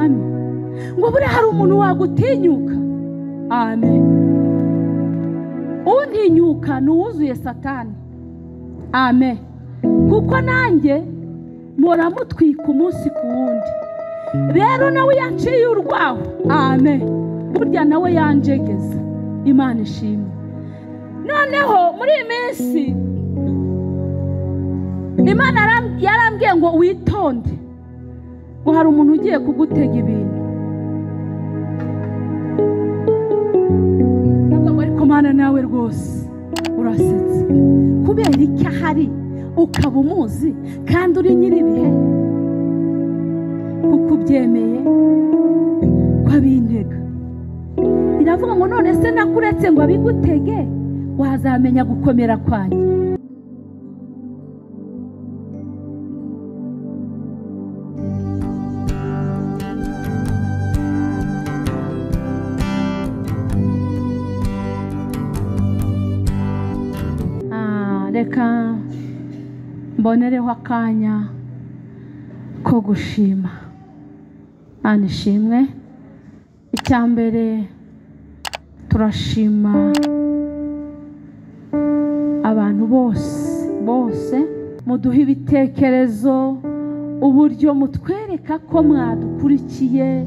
Mami, ngo buriya hari umuntu wagutinyuka. Amen. Untinyuka ni uwuzuye Satani. Amen. Kuko nanjye muramutwika umunsi ku wundi. Rero nawe yanciye urwaho. Amen. Burya nawe yanjegeza. Imana ishimwe. Noneho muri iyi minsi Imana yarambwiye ngo witonde, ngo hari umuntu ugiye kugutega ibintu. Ntabwo ariko Mana nawe rwose urasetse. Kubera icyo ahari ukaba umuzi kandi uri nyiribihe, kuko ubyemeye ko abintega. Iravuga ngo none se nakuretse ngo abigutege, wazamenya gukomera kwanjye. Reka mbonereho akanya ko gushima. Imana ishimwe. Icya mbere turashima abantu bose bose muduha ibitekerezo, uburyo mutwereka ko mwadukurikiye,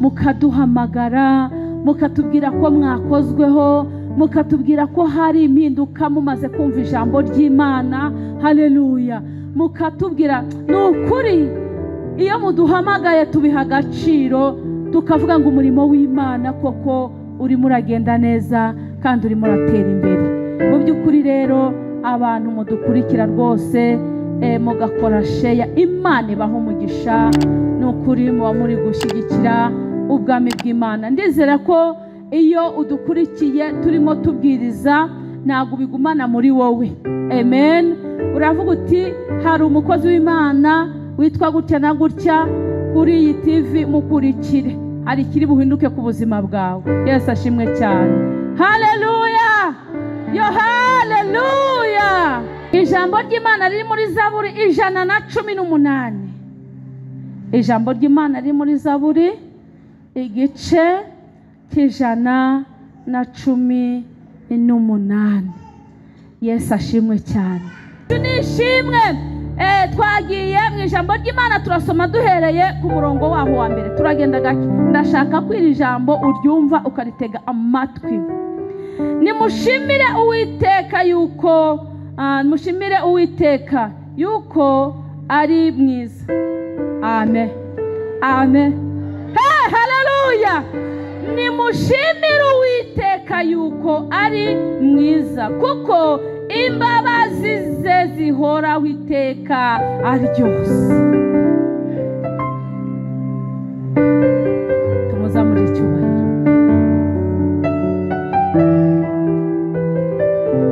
mukaduhamagara, mukatubwira ko mwakozweho, mukatubwira ko hari impinduka mumaze kumva ijambo ry'Imana. Haleluya. Mukatubwira ni ukuri, iyo muduhamagaye tubiha agaciro, tukavuga ngo umurimo w'Imana koko urimo uragenda neza kandi urimo uratera imbere. Mu by'ukuri rero abantu mudukurikira rwose, mugakora share, Imana ibaha umugisha. Ni ukuri muba muri gushyigikira ubwami bw'Imana. Ndizera ko iyo udukurikiye turimo tubwiriza ntabwo ubigumana muri wowe. Amen. Uravuga uti hari umukozi w'Imana witwa gutya na gutya kuri iyi TV, mukurikire, hari ikiri buhinduke ku buzima bwawe. Yesu ashimwe cyane. Haleluya. Yo haleluya. Ijambo ry'Imana riri muri Zaburi 118. Ijambo ry'Imana riri muri Zaburi igice 118. Yesu ashimwe cyane. Nishimwe. Twagiye mu ijambo ry'Imana turasoma duhereye ku murongo waho wa mbere. Turagenda gake. Ndashaka ko iri jambo uryumva ukaritega amatwi. Nimushimire Uwiteka yuko mushimire Uwiteka yuko ari mwiza. Amen. Amen. Hey, haleluya. Nimushimire Uwiteka yuko ari mwiza, kuko imbabazi ze zihoraho iteka ryose. Tumuzamure icyubahiro.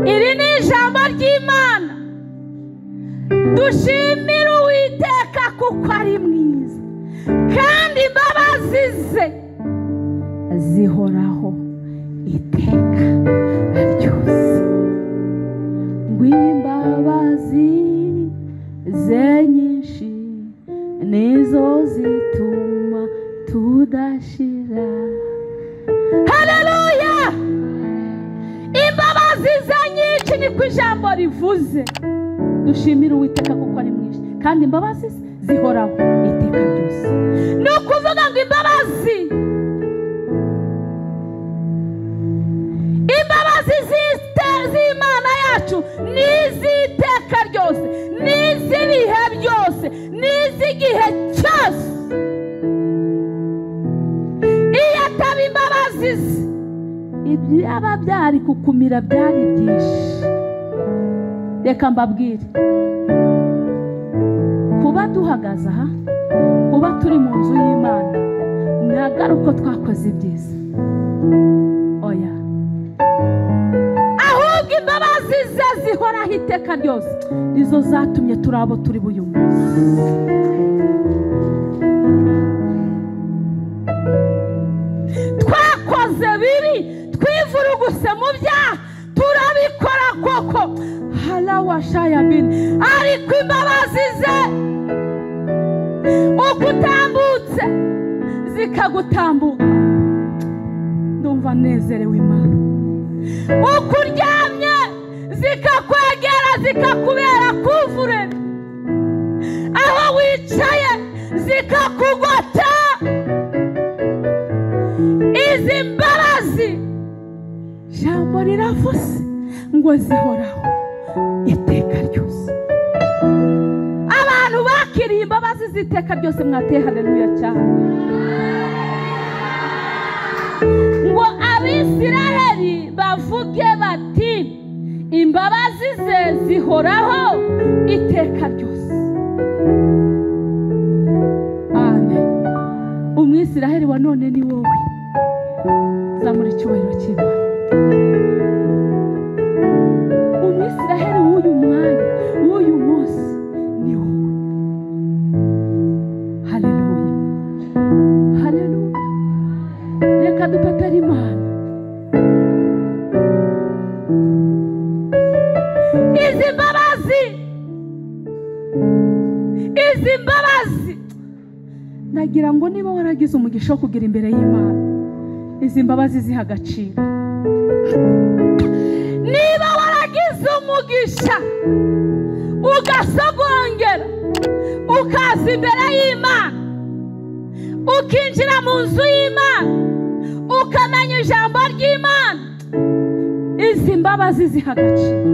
Iri ni ijambo ry'Imana. Dushimire Uwiteka kuko ari mwiza, kandi imbabazi ze zihoraho iteka ryose. Imbabazi ze nyinshi nizo zituma tudashira. Haleluya. Imbabazi ze nyinshi niko ijambo rivuze. Dushimire Uwiteka kuko ari mwinshi, kandi imbabazi zihoraho iteka ryose. Ni ukuvuga ngo imbabazi z'Imana yacu n'iz'iteka ryose, n'iz'ibihe byose, n'iz'igihe cyose. Iyo ataba imbabazi ze, ibyaba byari kukumira byari byinshi. Reka mbabwire, kuba duhagaze aha, kuba turi mu nzu y'Imana, ntabwo ari uko twakoze ibyiza. Oya, ahubwo imbabazi ze zihoraho iteka ryose nizo zatumye turi abo turi buyu munsi. Twakoze bibi, twivuruguse mu byaha, turabikora koko, halawashayabini, ariko imbabazi ze uko utambutse zikagutambuka. Ndumva nezerewe Imana. Uko uryamye zikakwegera zikakubera kuvure, aho wicaye zikakugota. Izi mbabazi jambo riravuze ngo zihoraho iteka ryose. Abantu bakiriye imbabazi z'iteka ryose mwateye haleluya cyane. Ngo Abisiraheli bavuge bati imbabazi ze zihoraho iteka ryose. Amen. Umwisiraheli wa none ni wowe. Zamura icyubahiro cy'Imana. Umwisiraheli w'uyu mwanya w'uyu munsi ni wowe. Haleluya, haleluya. Reka dupepere Imana. Izi mbabazi, izi mbabazi, nagira ngo niba waragize umugisha wo kugira imbere y'Imana, izi mbabazi ziha agaciro. Niba waragize umugisha ugasogongera ukaza imbere y'Imana, ukinjira mu nzu y'Imana, ukamenya ijambo ry'Imana, izi mbabazi ziha agaciro.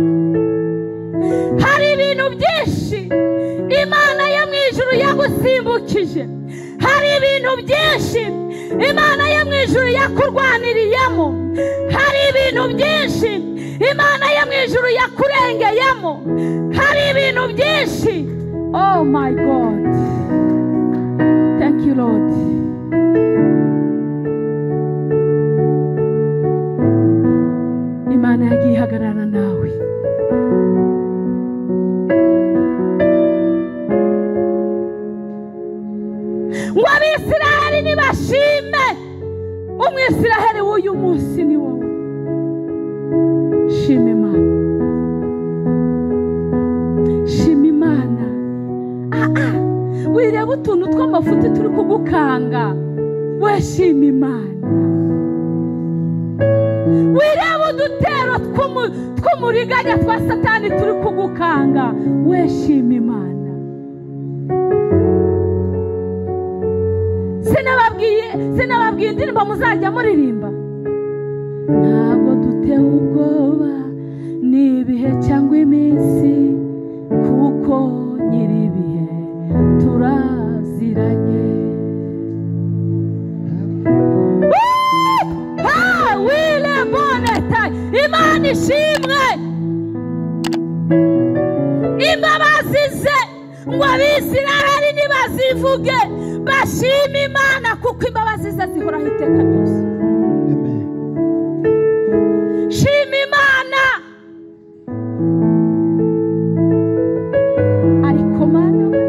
Hari ibintu byinshi Imana yo mu ijuru yagusimbukije, hari ibintu byinshi Imana yo mu ijuru yakurwaniriyemo, hari ibintu byinshi Imana yo mu ijuru yakurengeyemo, hari ibintu byinshi. Oh my God, thank you Lord. Imana yagiye ihagararana nawe. Ngo Abisiraheli nibashime, Umwisiraheli w'uyu munsi ni wowe. Shima Imana, shima Imana. Wireba utuntu tw'amafuti turi kugukanga, we shima Imana. Wireba udutero tw'umuriganya twa Satani turi kugukanga, we shima Imana. Sinababwiye indirimbo muzajya muririmba. Ntabwo dutewe ubwoba n'ibihe cyangwa iminsi, kuko nyir'ibihe turaziranye. Imana ishimwe. Imbabazi ze ngo Abisiraheli nibazivuge bashime Imana, kuko imbabazi ze zihoraho iteka ryose. Shima Imana. Ariko Mana we,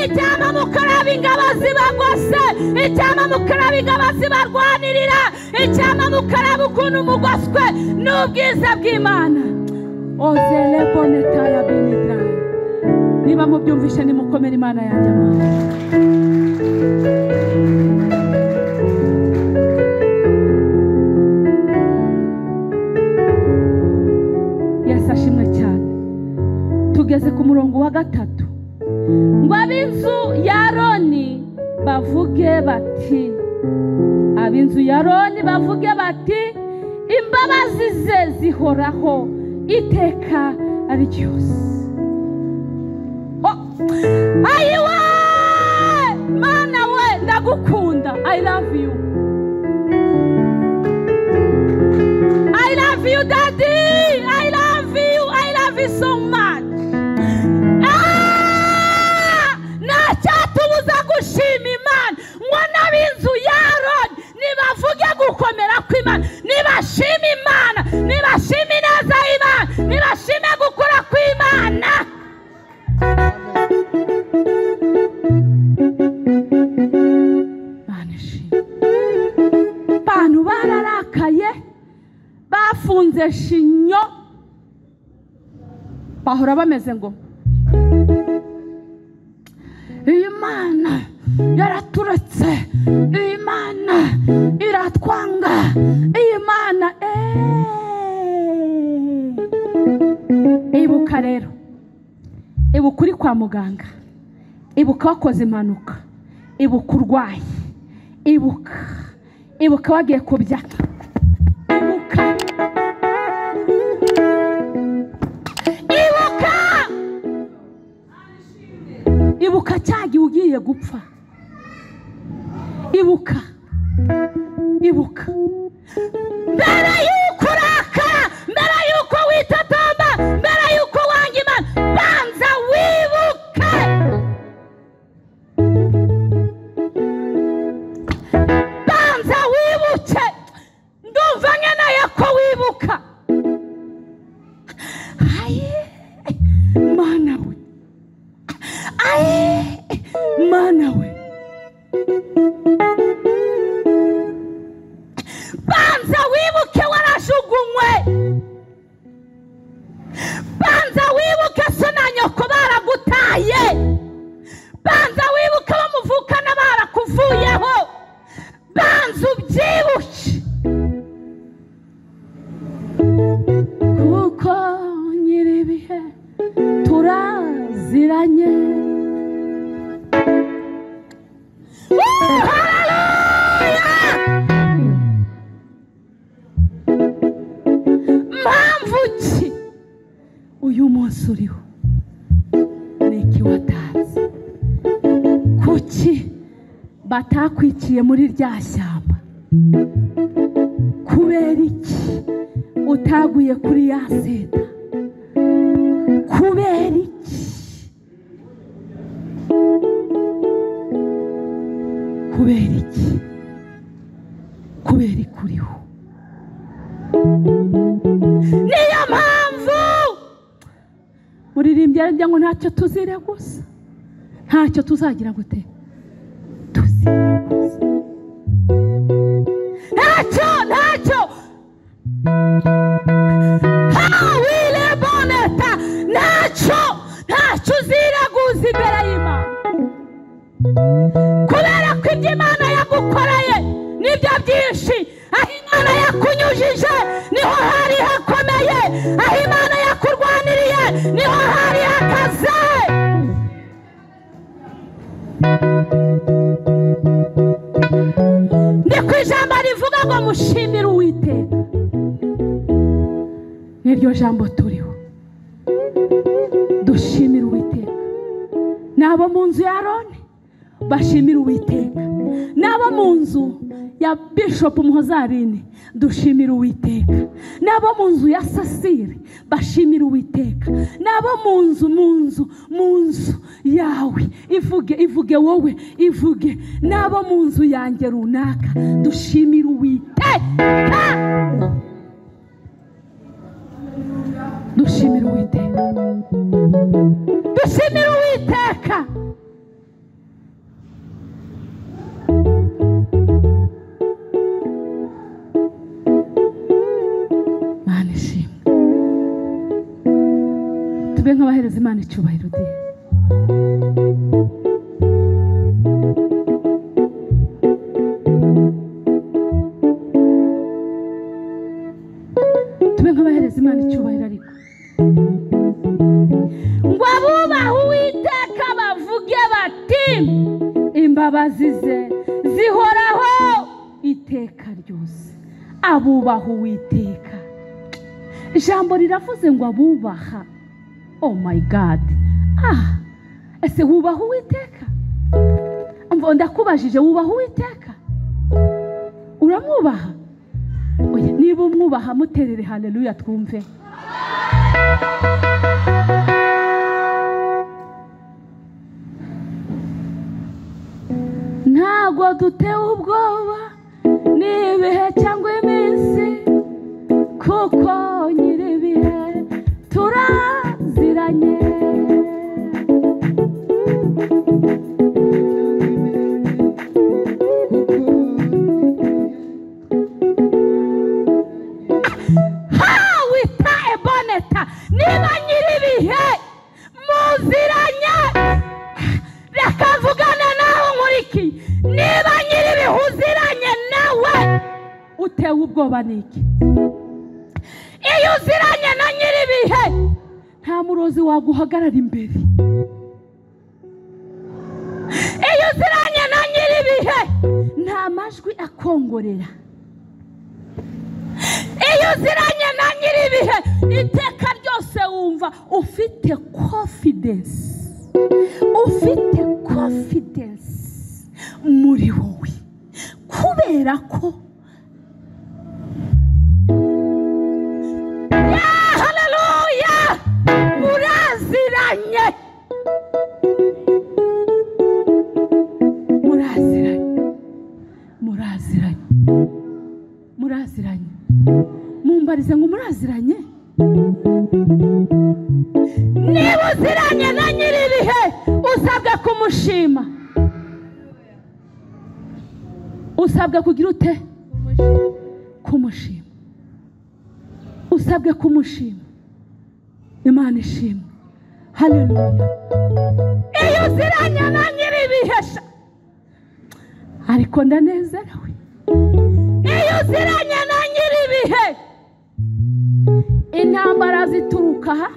icyama mukaraba ingabo zibagose, icyama mukaraba ingabo zibarwanirira, icyama mukaraba ukuntu mugoswe n'ubwiza bw'Imana. Ozele boneta ya binidrai. Niba mubyumvishe nimukomere Imana yanjye amahoro. Yesu ashimwe cyane. Tugeze ku murongo wa 3. Ngo ab'inzu ya Aroni bavuge bati, ab'inzu ya Aroni bavuge bati imbabazi ze zihoraho iteka ryose. Ayiwe Mana we, ndagukunda. I love you, I love you daddy, I love you, I love you so much. Ntacyatubuza gushima Imana. Ngo n'ab'inzu ya Aroni nibavuge gukomera kw'Imana, nibashime Imana, nibashime ineza y'Imana, nibashime gukora kw'Imana. Abantu bararakaye, bafunze shinyo, bahora bameze ngo Imana yaraturetse, iyi Mana iratwanga, iyi Mana. Ibuka rero, ibuka uri kwa muganga, ibuka wakoze impanuka, ibuka urwaye, ibuka wagiye kubyaka, ibuka ibuka cyagiye ugiye gupfa, ibuka ibuka mbere yuko urakara, mbere yuko witatamba, mbere yuko wanga Imana, banza wibuke. Banza wibuke. Ndumva nkeneye ko wibuka. Aye Mana we, aye Mana we, banza wibuke warajugunywe, banza wibuke so na nyoko baragutaye, banza wibuke bamuvukana barakuvuyeho, banza ubyibuke, kuko nyir'ibihe turaziranye. Mpamvu ki uyu munsi uriho? Ni iki watanze? Kuki batakwikiye muri rya shyamba? Kubera iki utaguye kuri ya seta? Kubera iki? Kubera iki? Kubera ikuriho. Niyo mpamvu muririmbyi ararya ngo ntacyo tuzira gusa, ntacyo tuzagira gute, tuzira gusa, ntacyo, ntacyo. Hawile boneta, ntacyo, ntacyo uziraguza imbere y'Imana, kubera ko ibyo Imana yagukoreye nibyo byinshi. Aho Imana yakunyujije niho hari hakomeye, aho Imana yakurwaniriye niho hari hakaze. Ni ku ijambo rivuga ngo mushimire Uwiteka, niryo jambo turiho. Dushimire Uwiteka. N'abo mu nzu ya Aroni bashimire Uwiteka, n'abo mu nzu ya Bishop Muhozarine dushimire Uwiteka, n'abo mu nzu ya Sasire bashimire Uwiteka, n'abo mu nzu mu nzu mu nzu yawe ivuge, ivuge wowe, ivuge, n'abo mu nzu yanjye runaka dushimire Uwiteka, dushimire Uwiteka, dushimire Uwiteka. Mana ishimwe. Tube nk'abahereza Imana icyubahiro de. Tube nk'abahereza Imana icyubahiro. Ariko ngo abubaha Uwiteka bavuge bati imbabazi ze zihoraho iteka ryose. Abubaha Uwiteka, ijambo riravuze ngo abubaha. Oh my God, ah, ese wubaha Uwiteka? Ndakubajije, wubaha Uwiteka? Uramwubaha? Oya, niba umwubaha muterere haleluya twumve. Ntabwo dutewe ubwoba n'ibihe cyangwa iminsi, kuko nyir'ibihe turaziranye. Hawita eboneta, niba nyir'ibihe muziranye, reka mvugane nawe nkurikije. nkurikiye, niba nyir'ibihe uziranye nawe utewe ubwoba n'iki? Iyo uziranye na nyir'ibihe nta murozi waguhagarara imbere. Iyo uziranye na nyir'ibihe nta majwi akongorera. Iyo uziranye na nyir'ibihe iteka ryose wumva ufite confidence, ufite confidence muri wowe, kubera ko haleluya muraziranye, muraziranye, muraziranye, muraziranye. Mumbarize ngo muraziranye. Niba uziranye na nyir'ibihe usabwa kumushima, usabwa kugira ute? Kumushima, usabwe kumushima. Imana ishimwe, haleluya. Iyo uziranye na nyir'ibihe, ariko ndanezerewe. Iyo uziranye na nyir'ibihe intambara zituruka aha,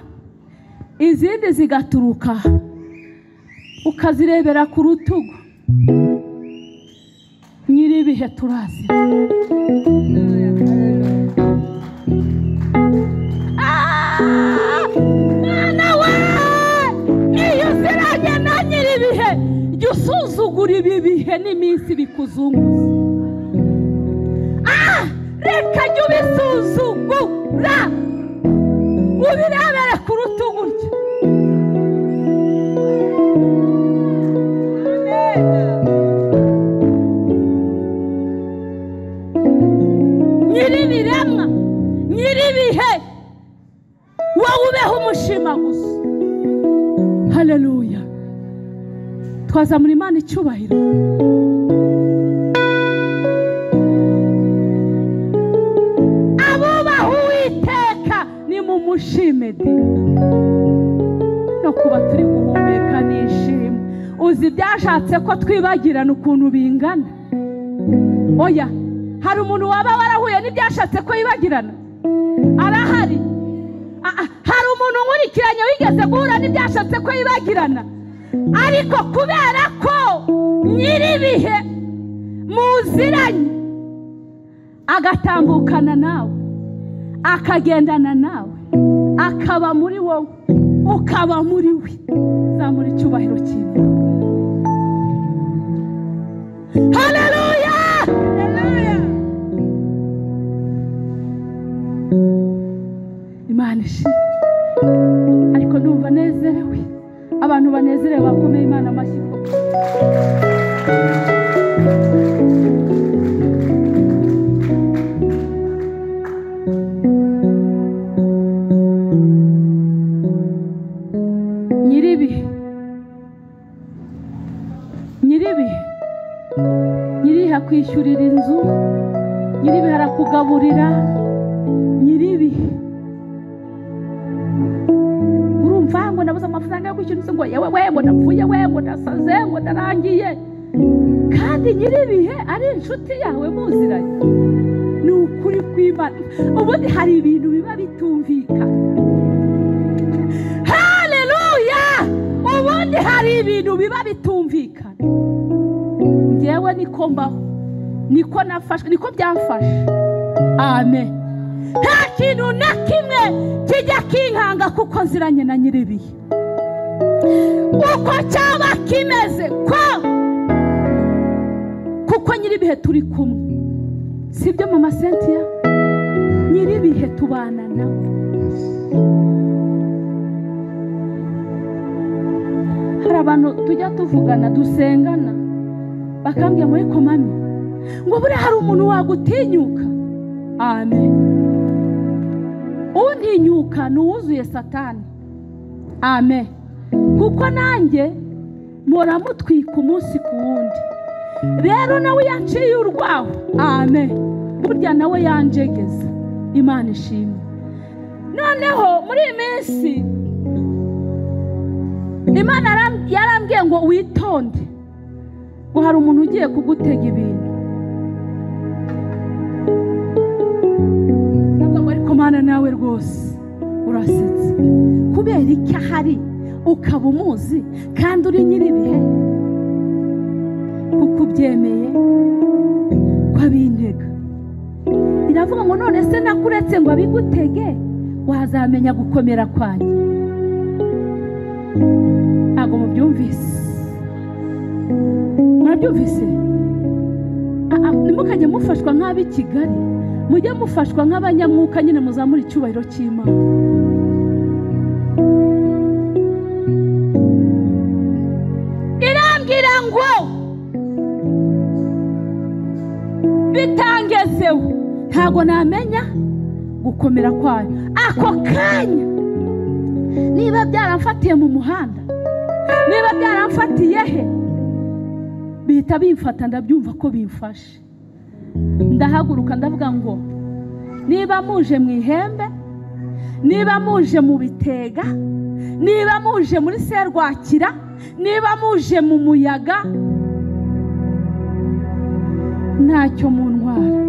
izindi zigaturuka aha, ukazirebera ku rutugu. Nyir'ibihe turazira. Mwana we, iyo uziranye na nyir'ibihe jya usuzugura ibi bihe n'iminsi bikuzunguza. Reka jya ubisuzugura, ubirebere ku rutugu rye. Nyir'ibiremwa, nyir'ibihe, wowe ubeho umushima gusa. Haleluya. Twazamura Imana icyubahiro. Abubaha Uwiteka nimumushime de. No kuba turi guhumeka nishimwe. Uzi byashatse ko twibagirana ukuntu bingana. Oya, hari umuntu waba warahuye n'ibyashatse ko yibagirana? Arahari. Hari umuntu nkurikiranye wigeze guhura n'ibyashatse ko yibagirana? Ariko kubera ko nyir'ibihe muziranye, agatambukana nawe, akagendana nawe, akaba muri wowe, ukaba muri we, zamura icyubahiro cy'Imana. Haleluya! Imana ishimwe. Ariko ndumva nezerewe. Abantu banezerewe bakomeye Imana amashyi. Nyiribihe, nyiribihe, nyiriha kwishyurira inzu, nyiribihe arakugaburira, nyiribihe. Urumva ngo nabuze amafaranga yo kwishyura inzu, ngo yewe we, ngo ndapfuye we, ngo ndasaze, ngo ndarangiye. Kandi nyiribihe ari inshuti yawe muziranye. Ni ukuri kw'Imana. Ubundi hari ibintu biba bitumvikana. Haleluya! Ubundi hari ibintu biba bitumvikana. Njyewe niko mbaho, niko nafashwe, niko byamfashe. Amen. Nta kintu na kimwe kijya kinkanga kuko nziranye na nyiribihe. Uko cyaba kimeze ko kuko nyiribihe turi kumwe. Sibyo mama Cynthia? Nyiribihe tubana nawe. Hari abantu tujya tuvugana dusengana bakambwira muri komami ngo buriya hari umuntu wagutinyuka. Amen. Untinyuka ni uwuzuye Satani. Amen. Kuko nanjye mpora mutwika umunsi ku wundi. Rero nawe yanciye urwaho. Amen. Burya nawe yanjegeza. Imana ishimwe. Noneho muri iyi minsi Imana yarambwiye ngo witonde, Ngo hari umuntu ugiye kugutega ibintu. Ntabwo ngo ariko Mana nawe rwose urasetse. Kubera iki ahari ukaba umuzi kandi uri nyir'ibihe? Kuko ubyemeye ko abintega. Iravuga ngo none se nakuretse ngo abigutege, wazamenya gukomera kwanjye. Ntabwo mubyumvise. Murabyumvise? Ntimukajye mufashwa nk'ab'i Kigali, mujye mufashwa nk'abanyamwuka nyine, muzamura icyubahiro cy'Imana. Irambwira ngo bitangezeho, ntabwo namenya gukomera kwayo. Ako kanya niba byaramfatiye mu muhanda, niba byaramfatiye he, bihita bimfata, ndabyumva ko bimfashe. Ndahaguruka ndavuga ngo niba muje mu ihembe, niba muje mu bitega, niba muje muri serwakira, niba muje mu muyaga, ntacyo muntwara,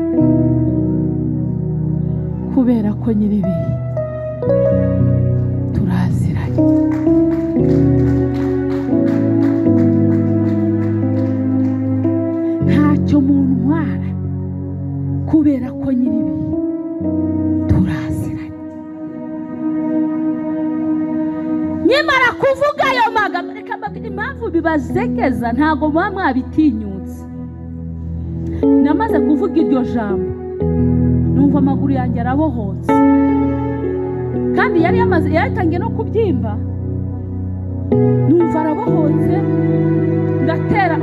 kubera ko nyir'ibihe turaziranye. Ntacyo muntwara kubera ko nyir'ibihe turaziranye. Nyamara kuvuga ayo magambo, reka mbabwire impamvu bibazegeza, ntabwo muba mwabitinyutse. Namaze kuvuga iryo jambo numva amaguru yanjye arabohotse, kandi yari yamaze yatangiye no kubyimba. Numva arabohotse, ndatera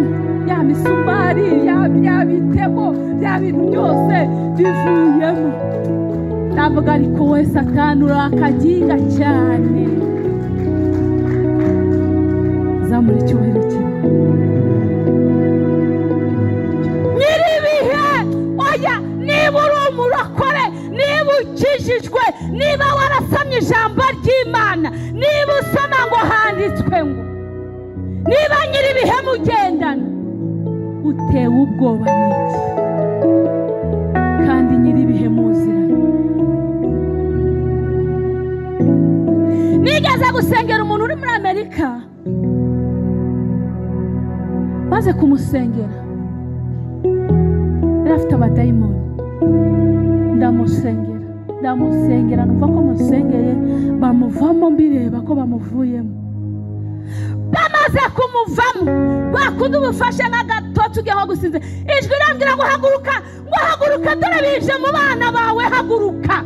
ya misumari, ya bya bitego, bya bintu byose bivuyemo. Ndavuga ariko we Satani urakaginga cyane. Zamura icyubahiro cy'Imana. Nyir'ibihe, oya, niba uri umurokore, niba ukijijwe, niba warasamye ijambo ry'Imana, niba usoma ngo handitswe ngo, niba nyir'ibihe mugendana, utewe ubwoba n'iki? Kandi nyir'ibihe muziranye. Nigeze gusengera umuntu uri muri Amerika, maze kumusengera yari afite abadayimoni. Ndamusengera, ndamusengera, numva ko musengeye bamuvamo, mbireba ko bamuvuyemo. Bamaze kumuvamo, bakundi ubufashe nk'agatotsi ugiye nko gusinzira, ijwi irambwira ngo haguruka, ngo haguruka, dore bije mu bana bawe, haguruka.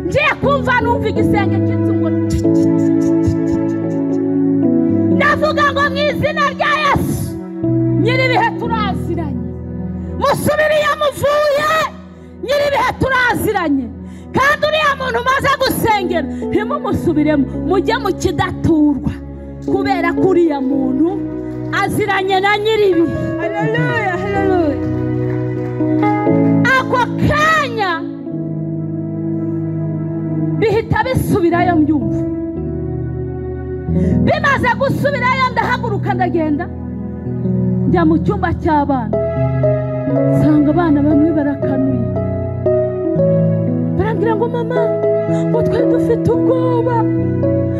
Ngiye kumva numva igisenge cy'inzu ngo ndavuga ngo mu izina rya Yesu nyir'ibihe turaziranye, musubire iyo muvuye, nyir'ibihe turaziranye. Kandi uriya muntu umaze gusengera ntimumusubiremo, mujye mu kidaturwa, kubera ko uriya muntu aziranye na nyir'ibihe. Haleluya, haleluya. Ako kanya bihita bisubirayo mbyumva. Bimaze gusubirayo ndahaguruka ndagenda njya mu cyumba cy'abana, nsanga abana bamwe barakanuye, barambwira ngo mama, ngo twari dufite ubwoba.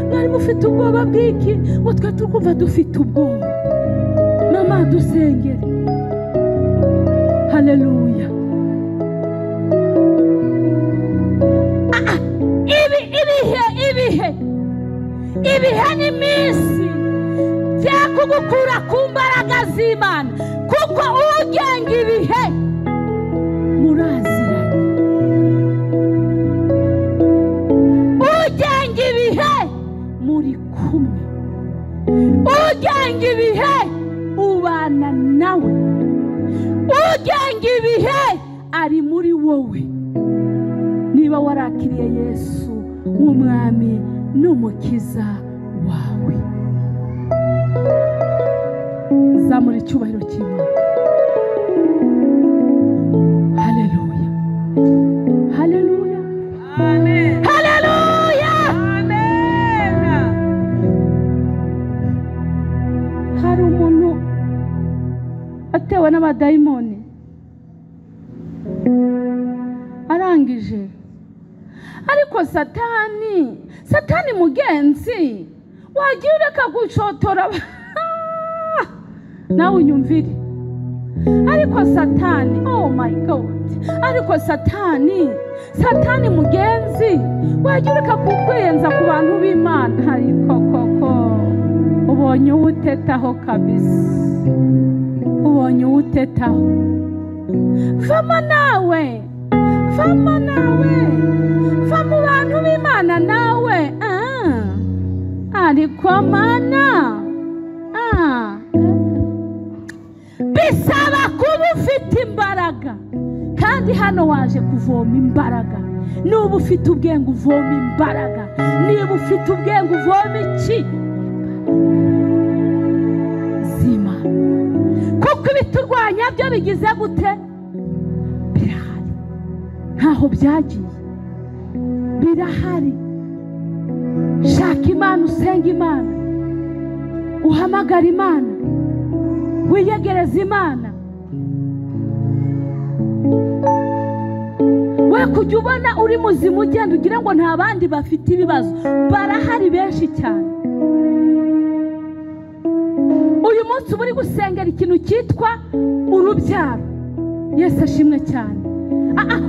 Mwari mufite ubwoba bw'iki? Ngo twari turi dufite ubwoba. Mama dusengere. Haleluya. Ibihe, ibihe, ibihe n'iminsi byakugukura ku mbaraga z'Imana, kuko ugenga ibihe muraziranye. Ugenga ibihe muri kumwe, ugenga ibihe ubana nawe, ugenga ibihe ari muri wowe. Niba warakiriye Yesu nk'umwami n'umukiza wawe, zamura icyubahiro cy'Imana. Haleluya, haleluya, amen, haleluya, amen. Hari umuntu Atewe n'abadayimoni. Arangije. Ariko Satani mugenzi wagiye ureka gucotora nawe unyumvire. Ariko Satani, oh my God, ariko Satani mugenzi wagiye ureka kukwenza ku bantu b'Imana. Ariko koko ubonye uwutetaho kabisa, ubonye uwutetaho. Vama nawe, vama nawe, va mu bantu b'Imana nawe. Ariko mana, bisaba kuba ufite imbaraga. Kandi hano waje kuvoma imbaraga. Niba ufite ubwenge uvoma imbaraga. Niba ufite ubwenge uvoma iki? Zima. Kuko ibiturwanya byo bigize gute? Birahari. Ntaho byagiye. Birahari. Shaka Imana, usenga Imana, uhamagara Imana, wiyegereza Imana. We kujya ubona uri muzima ugenda ugira ngo nta bandi bafite ibibazo, barahari benshi cyane. Uyu munsi uba uri gusengera ikintu cyitwa urubyaro. Yesu ashimwe cyane.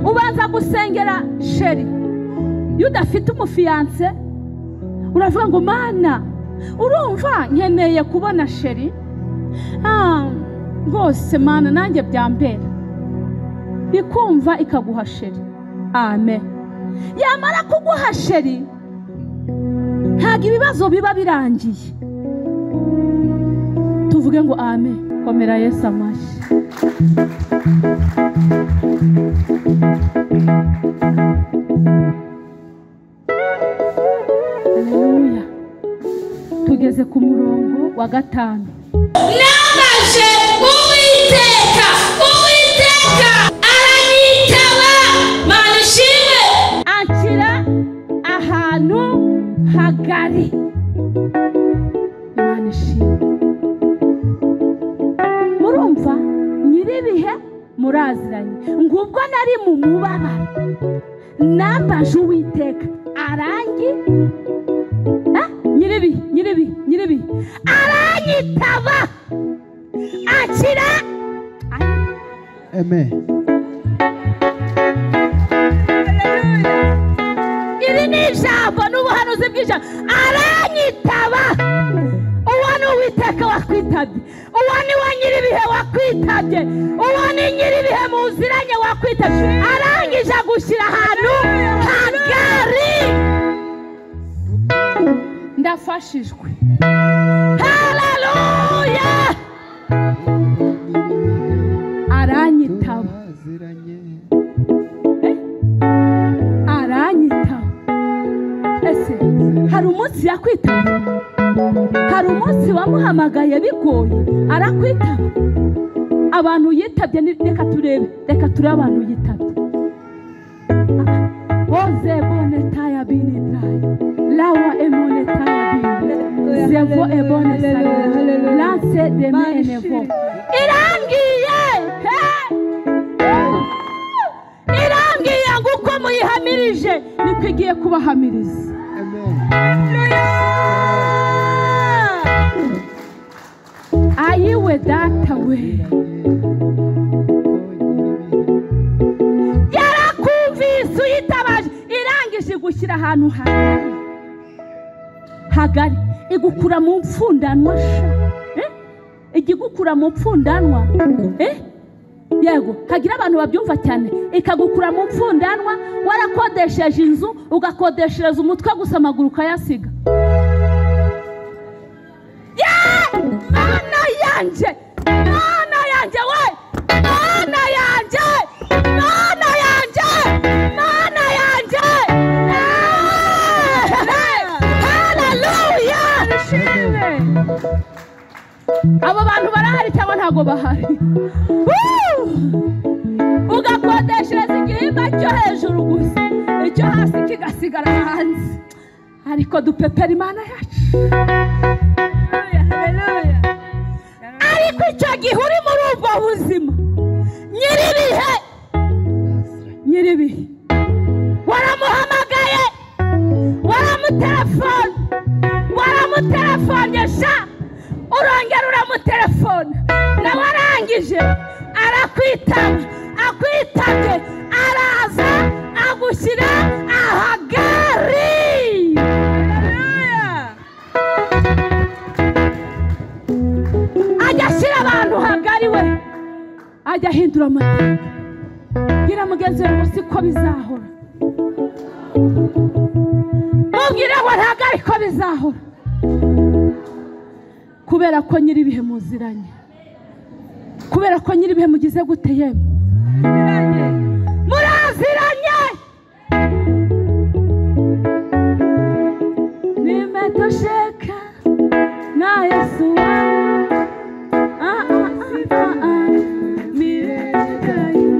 Ubanza gusengera sheri. Iyo udafite umufiyanse uravuga ngo mana, urumva nkeneye kubona sheri. Rwose mana nanjye byambera. Ikumva ikaguha sheri. Amen. Yamara kuguha sheri, ntabwo ibibazo biba birangiye. Tuvuge ngo amen. Komera Yesu amashyi. Haleluya. Tugeze ku murongo wa 5. Nambaje Uwiteka, Uwiteka aranyitaba, Mana ishimwe. Anshyira ahantu hagari. Imana ishimwe. Murumva nyiribihe muraziranye. Ngubwo nari mu mubabaro, nambaje Uwiteka arangi nyiribi aranyitaba, akira. Amen. Iri ni ijambo n'ubuhanuzi bw'ijambo. Aranyitaba. Uwo ni Uwiteka wakwitabye, uwo ni we nyiribihe wakwitabye, uwo ni nyiribihe muziranye wakwitabye. Arangije agushyira ahantu hagari. Ndafashijwe. Haleluya. Aranyitaba. Aranyitaba. Ese hari umunsi yakwitaba? Hari umunsi wamuhamagaye bigoye arakwitaba? Abantu yitabye, reka turebe, reka turebe abantu yitabye. Oze bonetaya binitaya lawa emonetaya bini zevo ebone saya lance deme enevo. Irangiye, irangiye ngo uko muyihamirije niko igiye kubahamiriza. Ayiwe data we, yarakumvise uyitabaje. Irangije gushyira ahantu hagari hagari, igukura mu mfundanwa sha. Igikukura mu mfundanwa. Yego, hagira abantu babyumva cyane. Ikagukura mu mfundanwa, warakodesheje inzu ugakodeshereza umutwe gusa amaguru ukayasiga. Mana yanjye, Mana yanjye we, Mana yanjye, Mana yanjye, Mana yanjye. Haleluya. Abo bantu barahari cyangwa ntago bahari? Ugakodeshereza igihimba cyo hejuru gusa, icyo hasi kigasigara hanze. Ariko dupepera Imana yacu. Haleluya. Ariko icyo gihe uri muri ubwo buzima, nyiribihe nyiribihe waramuhamagaye, waramutelefone, waramutelefone sha, urongera uramutelefone, nawe arangije arakwitaba, akwitabye araza agushyira ahagari. Ajya ashyira abantu hagari, we ajya ahindura amateka. Bwira mugenzi wawe ngo siko bizahora, mubwire ngo ntabwo ariko bizahora, kubera ko nyiribihe muziranye, kubera ko nyiribihe mugize gute yemwe muraziranye. Nimetosheka na Yesu wangu,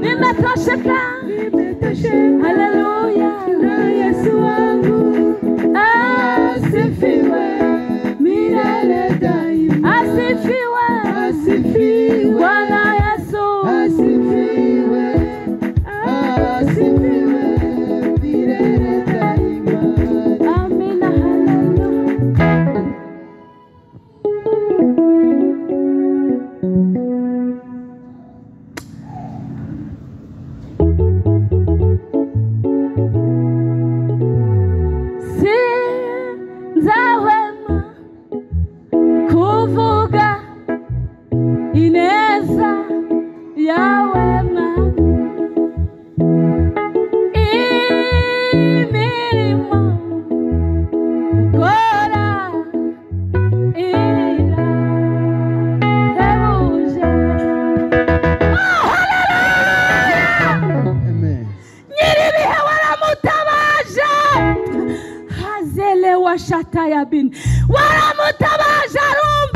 nimetosheka, haleluya, na Yesu wangu asifiwe milele daima, asifiwe, asifiwe Bwana Yesu, asifiwe, asifiwe milele daima. Amina, haleluya. Sinzahwema kuvuga ineza yawe Mwami, imirimo ukora irahebuje. Oh, haleluya! Amen. Nyiribihe waramutabaje, hazele wa shatayabini, waramutabaje arumva.